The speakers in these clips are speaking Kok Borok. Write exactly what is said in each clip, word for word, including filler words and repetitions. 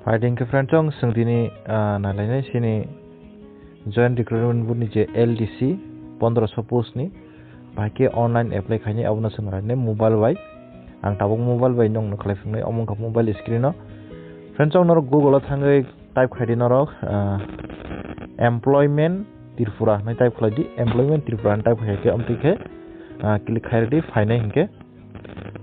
Phaidi hwnkhe friends, chwng, chwng tini, ah, nailainai chini Joint Recruitment Board ni je L D C pondroso post ni bahai khe online apply khainai, abono chwng nailainai mobile bai. Ang tabuk mobile bai nongno khlai phungnai, omo wngkha mobile screen o. Friends, chwng norok Google o thangwi type khaidi norok, ah, employment Tripura hwnwi type khlaidi, employment Tripura hwnwi type khaikhe, amtwi khe, ah, click khairidi, phainai hinkhe.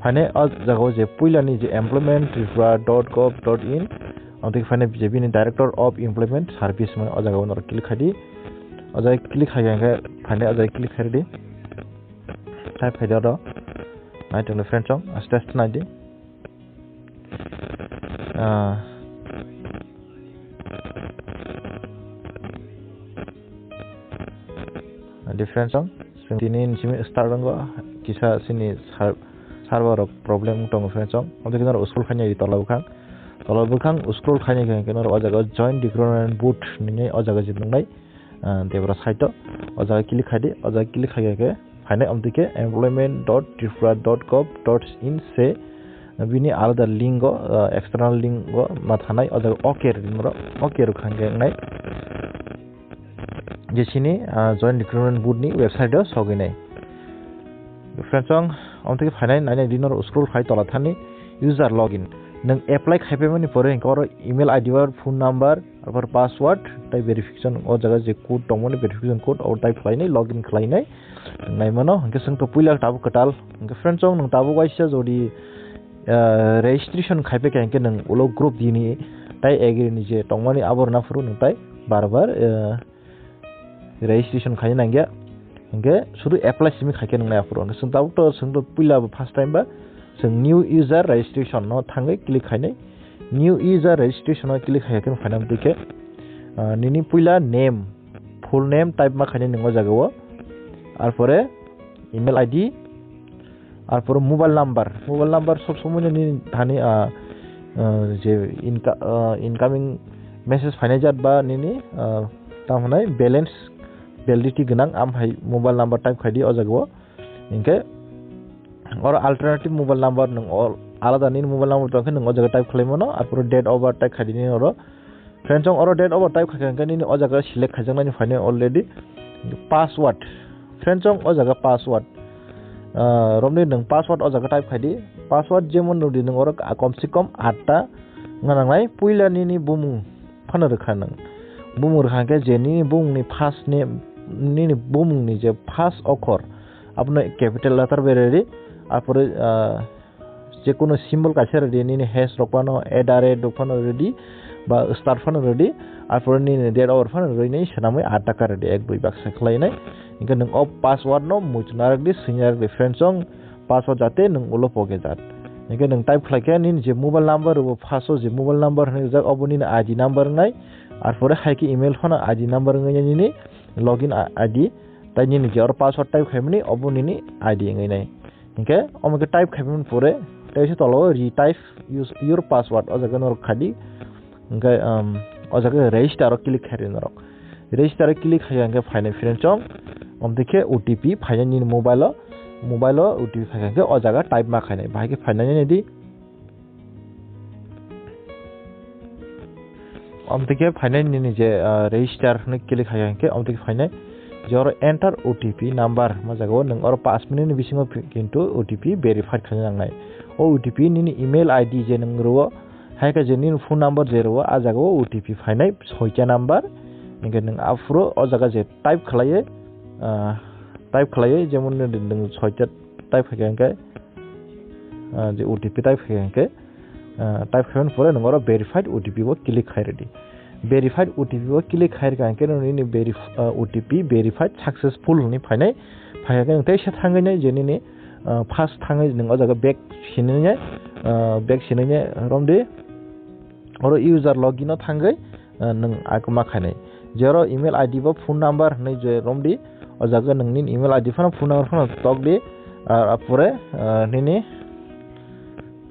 Phainai o jagao je puilani je employment tripura dot gov dot in, amtwi khe phainai je bini Director of Employment Service hwnwi o jagao norok click khaidi. O jaga click khaikhe phainai o jaga click khairidi. Type khaidi oro. Nai tongdi friends, chwng aste aste naidi. Ah. Difference ang, chwng tini ni simi start wngo, kisa chini ser-, server rok problem tongo friends ang. Amtwi khe norok scroll khaina di tola bwkhang. Tola bwkhang scroll khaina khe norok o jaga o Joint Recruitment Board hinwi o jaga je nuknai, ah, debra side o. O jaga click khaidi, o jaga click khai khe phainai amtwi khe employment dot tripura dot gov dot in se bini alada link o, ah, external link o ma thanai, o jaga okay rwdi norok, okay rwkha hwnkhe wngnai. Je chini, ah, Joint Recruitment Board ni website o sogwi nai. Friends, chwng, omo thai khe phainai, nainai di norok scroll khai tola thani user login. Nwng apply khaipaimani pore hinkhe oro email I D ba phone number, arpor password, tei verification, o jaga je code tongmani verification code, abo type khlainai, login khlainai. Nwng naimano, hinkhe chwng to puila tabuk kwtal. Hinkhe friends, chwng nwng tabuk waisa jodi, ah, registration khaipai kha hinkhe nwng ulo group D ni tei agree ni je tongmani abo rwna phuru nwng tei bar bar, ah, registration khaina nangya. Hinkhe sudu apply simi khaikhe nwngnai aphuru. Hinkhe chwng tabuk to, chwng to puila bo first time ba chwng new user registration no thangwi click khainai. New user registration no click khaikhe phaina amtwi khe, ah, nini puila name, full name type ma khainai nwng o jaga o. Arpore email I D, arpore mobile number, mobile number sob somoi no nini thani, ah, ah, je inca-, ah, incoming message phainai jat ba nini, ah, tamo hwnai balance, validity gwnang, am hai mobile number type khaidi o jaga o. Hinkhe oro alternative mobile number nwng o alada nini mobile number tongkhe nwng o jaga type khlai mano, arpore date of birth type khaidi nini oro. Friends, chwng oro date of birth type khaikha hinkhe nini o jaga select khaijaknani phainai already. Password. Friends, chwng o jaga password. Ah, romni nwng password o jaga type khaidi. Password jemon nukdi nwng oro a-, komse kom atta wngna nangnai. Puila nini bumung phano rwkha nwng. Bumung rwkha hinkhe je nini bumungni first name, nini bumungni je first okhor, abono capital letter bai rwdi. Arpore, ah, je kono symbol kaisa rwdi, nini hash rok phano, at the rate rok phano rwdi, ba star phano rwdi, arpore nini date of birth phano rwinai swnamwi atta kha rwdi, ek dui baksa khlainai. Hinkhe nwng o password no muchung narwkdi, swing narwkdi, friends, chwng password jate nwng ulo poke jat. Hinkhe nwng type khlaikhe nini je mobile number rwbo, first o je mobile number hwnwi rijak, obo nini I D number wngnai, arpore hai khe email phano I D number wngnai nini login I D, tai nini je oro password type khaimani, obo nini I D wngnai. Hinkhe omo khe type khaimani pore, tei se tola o retype use your password o jaga norok khaidi. Hinkhe, um, o jaga register o click khaidi norok. Register o click khai hinkhe phainai friends, chwng, omo twi khe O T P phainai nini mobile o, mobile o O T P phaikha hinkhe o jaga type ma khainai, bahai khe phainai nini di. Omo twi khe phainai nini je, ah, register hwnwi click khai hinkhe omo twi khe phainai je oro enter O T P number ma jaga o nwng oro paanch minute ni bisingo phi-, kintu O T P verified khaina nangnai. O O T P nini email I D je nwng rwo, hai khe je nini phone number je rwo, ah jaga o O T P phainai soita number. Hinkhe nwng aphuru o jaga je type khlaiwi, ah, type khlaiwi, jemon nwng soita type khaikha hinkhe, ah, je O T P type khaikha hinkhe, ah, type khaimani pore nwng oro verified O T P bo click khai rwdi. Verified O T P bo click khai rwkha hinkhe nini verif-, ah, O T P verified successful hwnwi phainai. Phaikha khe nwng teisa thangwi nai je nini, ah, first thangwi nwng o jaga back sinwi nai, ah, back sinwi nai romdi. Oro user login o thangwi, ah, nwng akma khainai. Je oro email I D bo phone number hwnwi je romdi, o jaga nwng nini email I D phano phone number phano tokdi, ah, apore, ah, nini,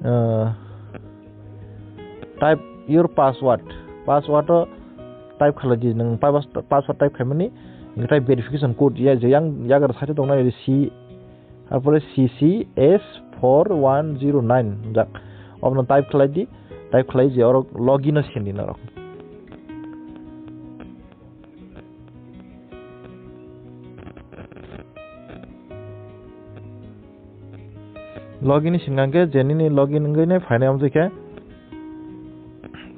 ah, type your password, password o type khlai di, nwng pa-, password type khaimani, hinkhe type verification code ya je yang yagra side o tongnai C, arpore C C S four one zero nine jak, obono type khlai di. Type khlai je oro login o sindi norok. Login ni singkang khe je nini login wngwi nai phainai amtwi khe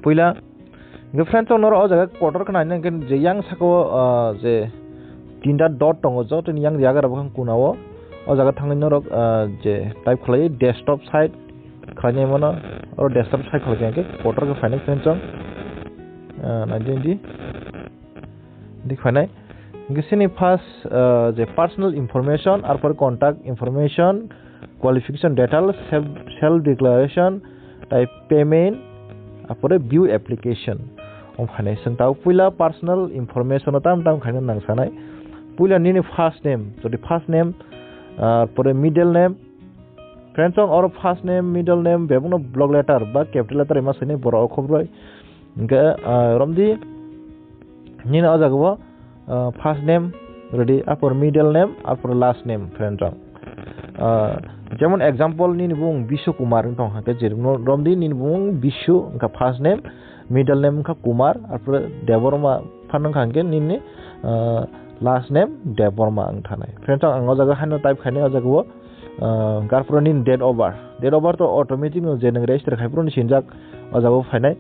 puila. Hwnkhe friends, chwng norok o jaga kotor khe naina hwnkhe je yang saka o, ah, je tinta dot tongo, jotoni yang yagra bwkhang kuna o. O jaga thangwi norok, ah, je type khlai desktop site khlainai mano. Oro desktop site khlai khe kotor khe phainai friends, chwng, ah, naidi di. Di phainai. Hwnkhe sini first, ah, je personal information, arpor contact information, qualification details, self, self declaration, tai payment, apore view application. Ong phainai. Chwng tabuk puila personal information o tam tam khaina nang sanai. Puila nini first name, jodi first name, ah, pore middle name, friends, chwng oro first name, middle name, bebakno block letter ba capital letter ma sini borok o khobroi. Hwnkhe, ah, romdi nini o jaga o, ah, first name ready, apor middle name, apor last name, friends, chwng. Ah, jemon example nini bung Bishu Kumar wng tong kha, hwnkhe je romdi nini bung Bishu wngkha first name, middle name wngkha Kumar, apor Debbarma phan wngkha, hwnkhe nini, ah, last name Debbarma wng thanai. Friends, chwng ang o jaga haino type khainai o jaga o, ah, hwnkhe arpore nini date of birth. Date of birth to automatic no je nwng register khai phuru ni sinjak o jaga o phainai.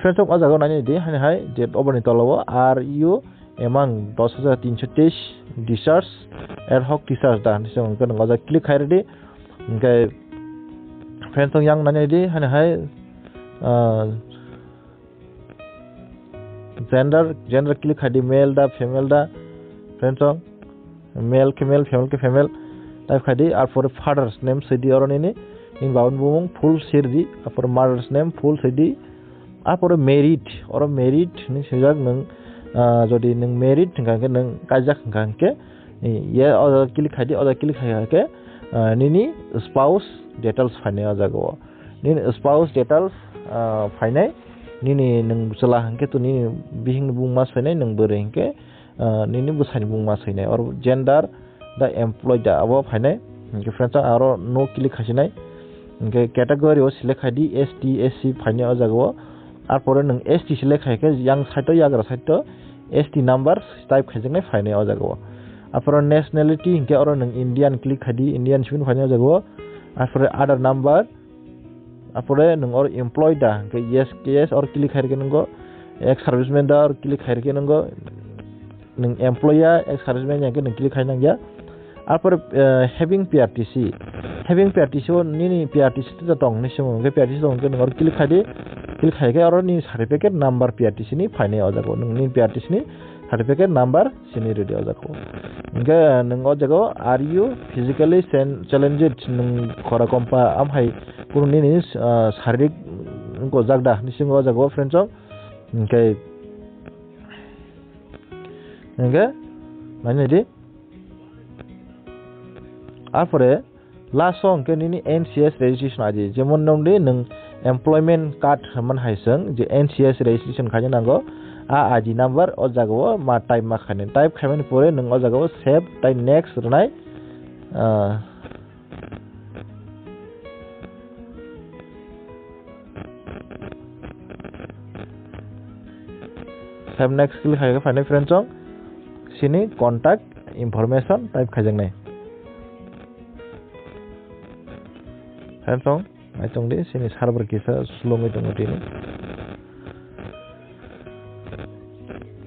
Friends, chwng o jaga o nainai di, haino hai date of birth ni tola o R U among dos hajar tinso teis discharge ad hoc teachers da hinwi chwng hwnkhe nwng o jaga click khai rwdi. Hwnkhe friends, chwng yang nainai di, haino hai, ah, gender, gender click khai di, male da, female da, friends, chwng male khe male, female khe female type khai di. Arpore father's name swi di oro nini, nini babani bumung full swi rwdi, arpore mother's name full swi di. Arpore married, oro married hinwi swijak nwng, ah, jodi nwng married hwnkha hwnkhe nwng kaijak hwnkha hwnkhe, ye o jaga click khai di, o jaga click khai khe, ah, nini spouse details phainai o jaga o. Nini spouse details, ah, phainai, nini nwng chwla hwnkhe to nini bihikni bumung ma swijnai, nwng bwrwi hwnkhe, ah, nini bwsani bumung ma swijnai. Oro gender, da employee da abo phainai. Hwnkhe friends, chwng aro no click khaisinai. Hwnkhe category o select khai di, S T, S C phainai o jaga o. Arpore nwng S T select khai khe yang side o, yagra side o S T number type khaijaknai phainai o jaga o. Arpore nationality hwnkhe oro nwng Indian click khai di, Indian simi phainai o jaga o. Arpore other number, Apore nwng oro employee da, hwnkhe yes, yes, oro click khai rwkhe nwngo, ex serviceman da, oro click khai rwkhe nwngo, nwng employee ya, ex serviceman ya, hwnkhe nwng click khai nangya. Apore, eh, having P R T C, having P R T C o nini P R T C da tong hinwi simo, hwnkhe P R T C tong hwnkhe nwng oro click khai di, click khai khe oro nini certificate number P R T C ni phainai o jaga o, nwng nini P R T C ni certificate number sini rwdi o jaga o. Hwnkhe nwng o jaga o, "Are you physically chan-, challenged?" Nwng khora kompa am hai kunu nini, ah, saririk wngkojak da hinwi swngo o jaga o, friends, chwng. Hwnkhe, hwnkhe, nainai di. Arpore, last o hwnkhe nini N C S registration I D, jemon nongdi nwng employment card hwnmani hai chwng je N C S registration khaina nango, a I D number o jaga o ma type ma khainai. Type khaimani pore nwng o jaga o save tai next rwnai, ah, save next click khai khe phainai, friends, chwng sini contact information type khaijaknai. Friends, chwng naitongdi, sini server kisa slow wngwi tongo tini.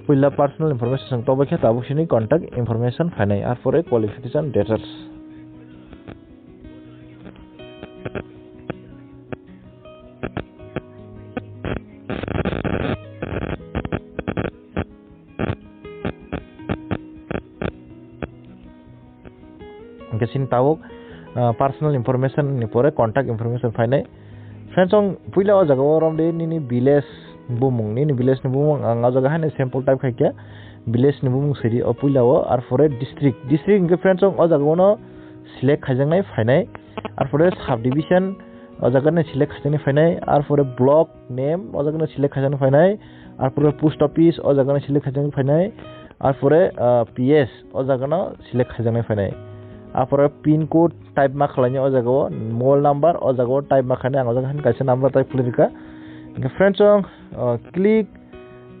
Puila personal information chwng tobokhe tabuk sini contact information phainai, arpore qualification details. Hwnkhe chini tabuk, ah, personal information ni pore contact information phainai. Friends, chwng puila o jaga o romdi nini village bumung, nini village ni bumung ang o jaga haino sample type khaikha, village ni bumung sidi o puila o, arpore district, district hwnkhe friends, chwng o jaga o no select khaijaknai phainai, arpore subdivision o jaga no select khaijaknai phainai, arpore block name o jaga no select khaijaknai phainai, arpore post office o jaga no select khaijaknai phainai, arpore, ah, P S o jaga no select khaijaknai phainai. Arpore pin code type ma khlainai o jaga o, mobile number o jaga o type ma khainai, ang o jaga haino kaisa number type khlai rwkha. Hingke friends song, uh, click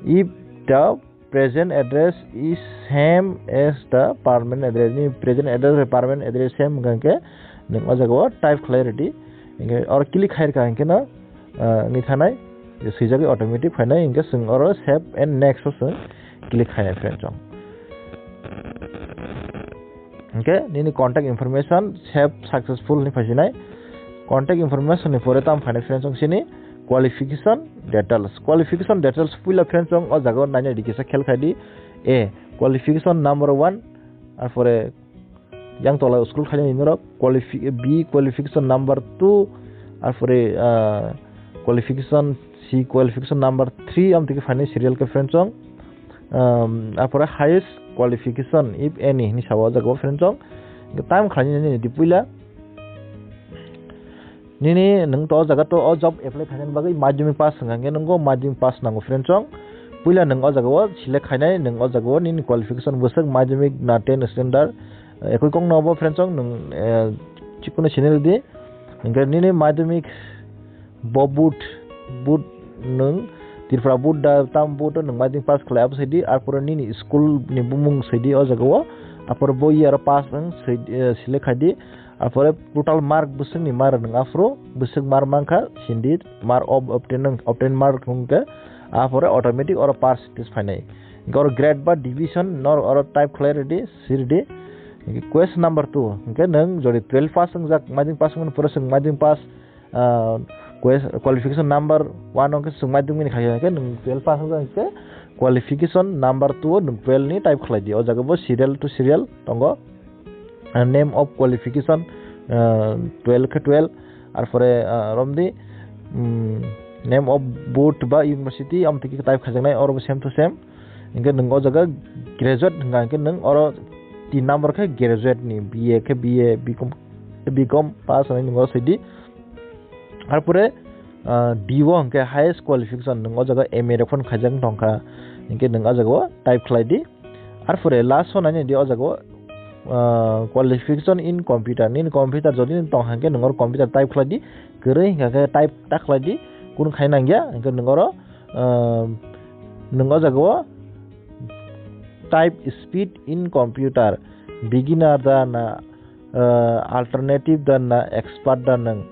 if the present address is same as the permanent address. Ni present address bai permanent address same hingke nung o jaga o type khlai rwdi. Hingke oro click khai rwkha hingke no, uh, ni thanai je swijagwi automatic phainai hingke chwng oro save and next o chwng click khai friends song. Hingke nini contact information save successful hinwi phaisinai. Contact information ni pore tamo phainai friends song sini qualification details. Qualification details puila friends song o jaga o naina di kisa khel khai di. A, qualification number one, arpore yang tola scroll khai di norok qualifi-, B qualification number two, arpore, ah, qualification C qualification number three, am tiki phainai serial ke friends song. Um, arpore highest qualification, if any, hinwi sao o jaga o friends song. Time khlainai nini di puila. Nini nung to o jaga to o job apply khainani bagwi madhyamik pass hwnka hwnkhe nungo madhyamik pass nango friends song. Puila nung o jaga o select khainai, nung o jaga o nini qualification bwswk madhyamik na ten standard, eh, ekoi kok no bo friends song nung, eh, chikunu sini rwdi. Hwnkhe nini madhyamik bo board, board nung Tripura board da tam board o nung madhyamik pass khlai abo saidi, arpore nini school ni bumung saidi o jaga o, arpore bo year o pass wng saidi, eh, select khaidi. Arpore total mark bwswkni mar nwng aphuru bwswk mar mankha sindi mar ob-, obtain, obtain mark hwnkhe arpore automatic oro percentage phainai. Hwnkhe oro grade ba division nor oro type khlai rwdi, sirdi. Hwnkhe question number two, hwnkhe nwng jodi twelve pass wngjak, madhyamik pass wngmani pore chwng madhyamik pass, ah, quest-, qualification number one hwnkhe chwng madhyamik ni khaikha hwnkhe nwng twelve pass wngjak hwnkhe qualification number two o nwng twelve ni type khlai di. O jaga bo serial to serial tongo. Ah, name of qualification, ah, twelve khe twelve, arpore, ah, romdi, mm, name of board ba university, amtwi khe type khaijaknai, oro bo same to same. Hingke nwng o jaga graduate hwnka hingke nwng oro tin number khe graduate ni, B A khe B A, B Com khe B Com pass hwnwi nwng oro sidi. Arpore, ah, D O hwnkhe highest qualification, nwng o jaga M A rok phano khaijak tongkha, hingke nwng o jaga o type khlai di. Arpore last o naina di o jaga o, ah, qualification in computer. Nini computer jodi nini tong hangke nwng oro computer type khlai di. Kwrwi hingka khe type ta khlai di. Kunu khai nangya. Hingke nwng oro, ah, nwng o jaga o type speed in computer. Beginner da na, ah, alternative da na expert da nwng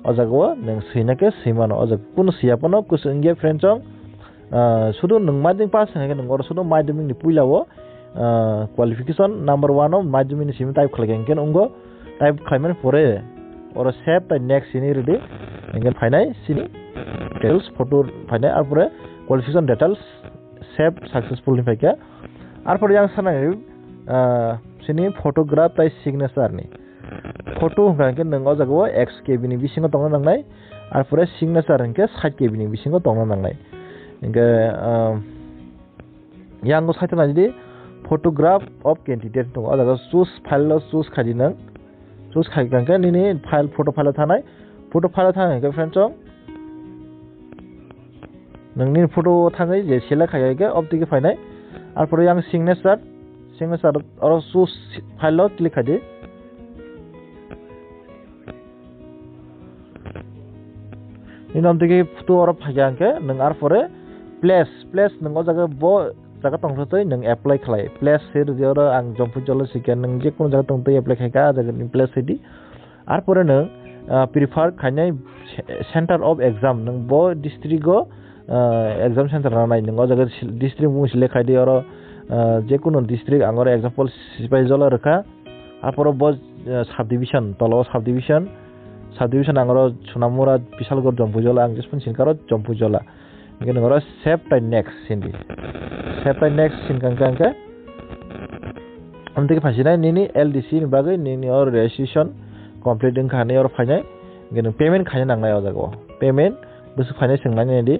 o jaga o nwng swina khe swimano. O jaga kunu swiya phano kusu wngya friend chong. Ah, sudu nwng madhyamik pass hwnkhe nwng oro sudu madhyamik ni puila o, ah, qualification number one o madhyamik ni simi type khlai khe hwnkhe wngkha type khlaimani pore oro save tai next sini rwdi hwnkhe phainai sini details photo phainai arpore qualification details save successful ni phaikha. Arpore yang sanai, ah, sini photograph tai signature ni photo hwnkha hwnkhe nwng o jaga o X K B ni bisingo tongna nangnai. Arpore signature hwnkhe sait K B ni bisingo tongna nangnai. Hingke, ah, yango site naidi photograph of candidate tongo. O jaga choose file o choose khaidi nwng. Choose khai khe nini file, photo file o thanai. Photo file o thang hwnkhe friend chong. Nwng nini photo o thangwi je select khai khe obtiki phainai. Arpore yang signature, signature oro choose file o click khaidi. Nini omtiki photo oro phaikha hwnkhe nwng arpore place, place nwng o jaga bo jaga tongthotwi nwng apply khlai. Place se rwdi oro ang Jompuijolo sikha nwng jekunu jaga tongtwi apply khaikha ah jaga ni place se di. Arpore nwng, ah, prefer khainai ce-, center of exam nwng bo district o, ah, exam center nanai nwng o jaga sil-, district bumung select khaidi oro, ah, jekunu district ang oro example Sipaijala rwkha. Arpore bo, eh, subdivision, tolo o subdivision, subdivision ang oro Sonamura, Bisalgor, Jompuijala, ang jesphun sinkha oro Jompuijala. Hingke nwng oro save tai next sindi. Save tai next sinkha hingke, hingke amtike phaisinai nini L D C ni bagwi nini oro registration complete wngkha hinwi oro phainai. Hingke nwng payment khaina nangnai o jaga o. Payment bwswk phainai swngmani di.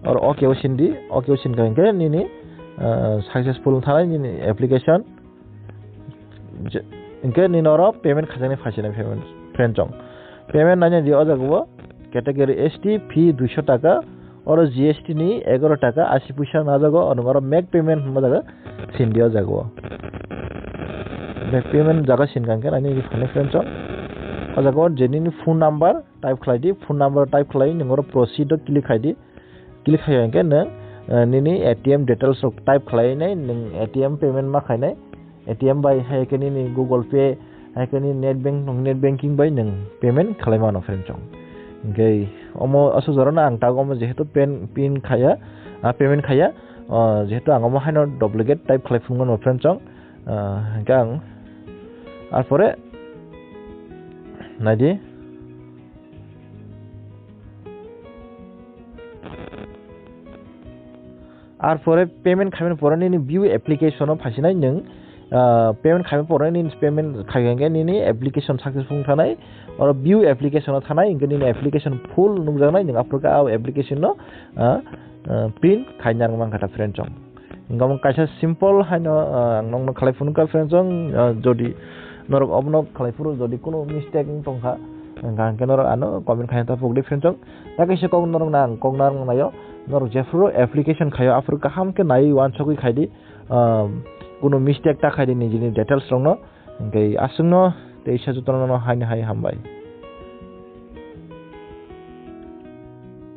Oro okay o sindi, okay o sinkha hingke nini, eh, successful wngthanai nini application. Je, hingke nini oro payment khaijaknai phaisinai payment, friend chong. Payment naina di o jaga o category S T fee duiso taka, oro G S T ni egaro taka ashi puisa najago, o nwng oro make payment hwnma jaga sindi o jaga o. Make payment jaga sinkha hingke naina di phane friend chong. O jaga o je nini phone number type khlai di, phone number type khlai nwng oro proceed o click khai di. Click khai hwnkhe nwng, eh, nini A T M details rok type khlainai, nwng A T M payment ma khainai, A T M bai hai khe nini Google Pay, hai khe nini net bank, nwng net banking bai nwng payment khlai mano friend chong. Hwnkhe omo aswk jorano ang tago omo jehetu pen, pin khaya, ah, payment khaya, ah, jehetu ang omo haino duplicate type khlai phunukmano friend chong. Ah, hwnkhe ang, arpore naidi. Arpore payment khaimani pore nini view application o phaisinai nwng, ah, payment khaimani pore nini payment khai hwnkhe nini application successful thanai, oro view application o thanai, hwnkhe nini application full nukjaknai, nwng aphuru khe a application no, ah, ah, print khaina rwmang kha ta friend chong. Hwnkhe omo kaisa simple haino, ah, ang nokno khlai phunukha friend chong, ah, jodi norok obono khlai phuru jodi kuno mistake wng tongkha, hwnkhe norok ano comment khaina ta pokdi friend chong. Tei kaisa kok norokno ang kok narwk naio, norok jephuru application khaio aphuru kaham khe naiwi uansukwi khaidi, ah, kuno mistake ta khaidi nijini details rokno, hwnkhe aswkno teisa jotono haino hai hambai.